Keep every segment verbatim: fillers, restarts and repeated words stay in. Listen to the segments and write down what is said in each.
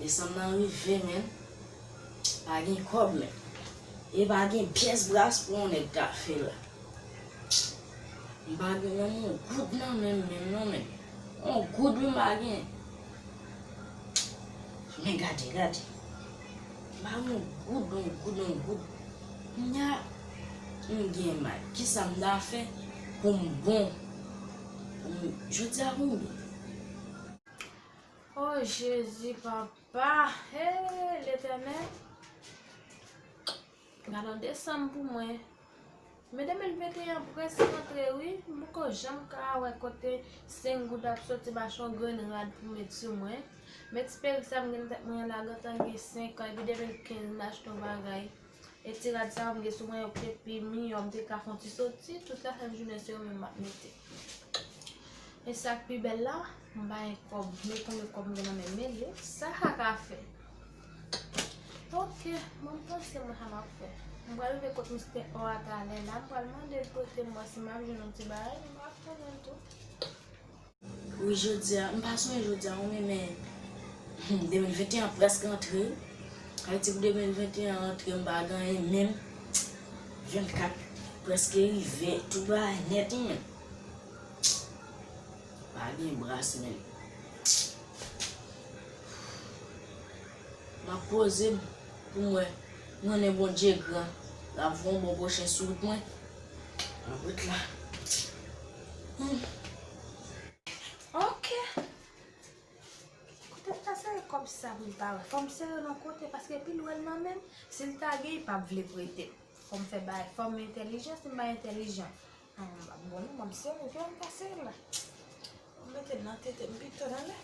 Desanm nan rive, men. Pa gen kòb, men. E pa gen pyès bras pou yon nèg ta fè la. M pa gen menm yon goud nan men m menm non, men. Yon goud wi m pa gen. Men gade, gade. M pa gen yon goud, yon goud, yon goud. Kounya, m gen mal. Kisa m ta fè pou m bon? Pou m, jodi a pou m bon. Oh, Jezi, papa. Hey, Letènèl. Gade yon desanm pou mwen. Men de mil venteyen an prèske antre, wi. M poko janm ka wè kote senk goud ap soti m achte yon grenn rad pou m met sou mwen. Men ti perik sa m gen nan tèt mwen an la gentan gen senk an, epi de mil kenz m achte yon bagay. E ti rad sa yo m gen sou mwen yo te pi miyò, m te ka fè yon ti soti, tout lafen jounen se yo menm m ap mete. E sa k pi bèl la, m pa gen kòb, men konbyen kòb m gen nan men m, men li, sa a ka fè. Ok, bon, m panse mwen sa m ap fè. M pral rive kot mistè O a talè la, m pral mande l prete m wè si m ap jwenn yon ti bagay, m ap konnen l tou. Wi, jodi a, m pa sonje jodi a, wi, men, hmm, de mil venteyen an prèske antre. Sa vle di pou de mil venteyen an antre, m pa gen anyen menm. Vennkat prèske rive, tout bagay nèt, wi, men. Pa gen bras, men. M ap poze m pou m wè. M konnen Bondye gran. L ap voye yon bon pwochen sou wout mwen. M ap ret la. Hmm. Ok. Kote m ta sere kòb sa pou m pa wè? Fò m sere l yon kote, paske pil wè l nan men m. Si l ta gen, li p ap vle prete m. Fò m fè bagay, fò m entèlijan, si m pa entèlijan. Ah, m ap bon non, ban m sere, vye m pase la. M mete l nan tete m pito nan lè.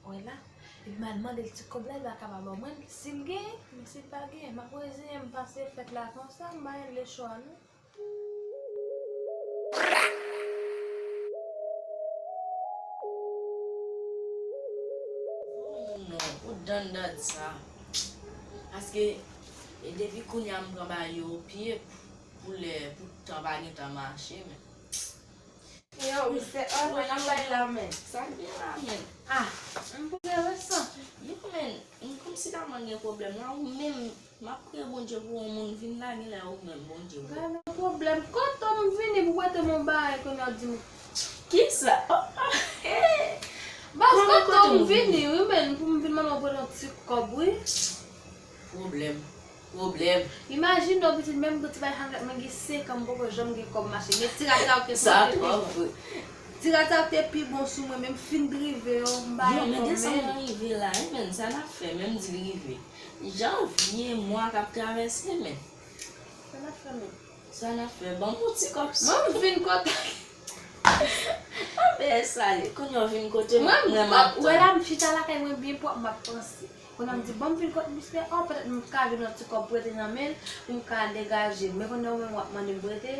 Wè la, epi m al mande l ti kòb la, li pa ka pa ban mwen l. Si l genyen, men si l pa genyen, m ap reziyen m pase fèt la konsa, m pa gen lechwa non. Voye yon moun non, pou dandan sa. Paske, e depi kounye a m pran bagay yo o pye, pou lè, pou tan pa gentan mache, men. Yo, mistè Ol, mwen nan bay la, men. Sa k gen la, men? Ah, m pou gen leson. Yo, men, m kòmsi ta mwen gen pwoblèm la, ou menm, m ap priye Bondye pou yon moun vin la, genlè ou menm, Bondye ou. Gade yon pwoblèm. Kote m vini pou prete m yon bagay, kounye a w di m. Kisa? Oh, oh, hey! Baz, kote m vini, wi, men, pou m vin mande w prete yon ti kòb, wi. Pwoblèm. Pwoblèm. Imajine w pitit, menm pou ti bay hangat mwen gen senk an, m poko janm gen kòb mache. Men ti rad sa yo te soti pi bon. Sa twò vre. Ti rad sa yo te pi bon sou mwen, men m fin drive yo, m pa gen kòb menm. Yo, men desanm nan rive la, wi, men sa n ap fè, menm di l rive. Janvye, mwa k ap travèse, men. Sa n ap fè, men. Sa n ap fè, ban m yon ti kòb. Mwen m vin kote. Anben sa li, kounye a w vin kote m, mwen m ap tann. Wè la, m chita lakay mwen byen pwòp, m ap panse. Kounye a m di, bon, m vin kot mistè, oh, petèt m ka jwenn yon ti kòb prete nan men l, pou m ka degaje m. Men kounye a ou menm w ap mande m prete?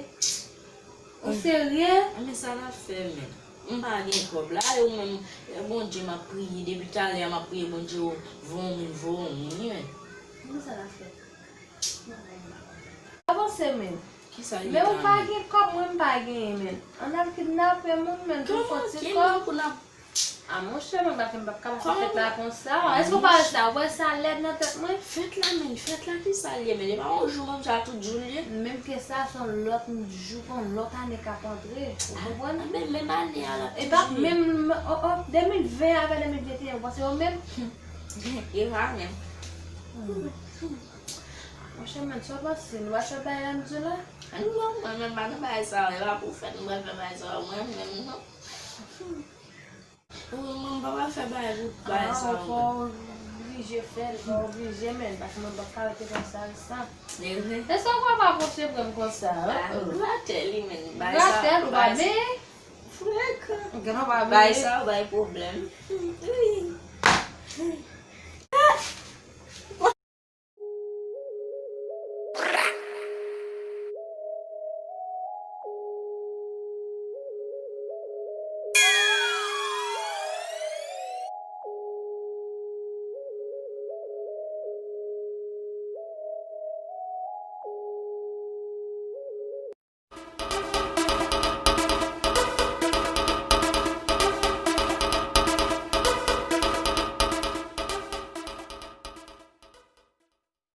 Ou serye? Anben sa n ap fè, men. M pa gen kòb la, e ou menm, e Bondye m ap priye, depi talè a m ap priye Bondye, voye yon moun, voye yon moun, wi, men. Men sa n ap fè. Avanse, men. Kisa li ta ye? Men ou pa gen kòb, mwen m pa genyen, men. Ann al kidnape moun, men, pou fè ti kòb. Kòman? Ki moun pou n ap... Ah, monchè, mwen pa, m p ap kapab fè fèt la konsa. Èske ou pa wè sa? Ou wè sa lèd nan tèt mwen? Fèt la, men, fèt la, kisa l ye, men? E pa yon jou menm jan tout jou l ye? Menm ke sa, se yon lòt jou, yon lòt ane k ap antre. Ou konprann? Ah, men menm ane a l ap toujou ye. E pa menm, oh, oh, de mil ven avèk de mil venteyen, ou panse yo menm? E pa menm. Hmm. Monchè, men, sa w panse? Nou pa fè bagay la, m di w la? Non, mwen menm pa nan bagay sa yo. E pa pou fèt nou pral fè bagay sa yo, mwen menm, non. Wi, mwen pa pral fè bagay pou bagay sa yo. Ah, fò w oblije fè l, fò w oblije, men, paske mwen p ap ka rete konsa, sa. E vre? E sa w pa pwoche pou m konsa, hein? Ah, gratè li, men, bagay sa yo, bagay sa yo. Gratè, ou pa benyen? Frekan. Gen non pa benyen. Bagay sa yo bay pwoblèm. Wi.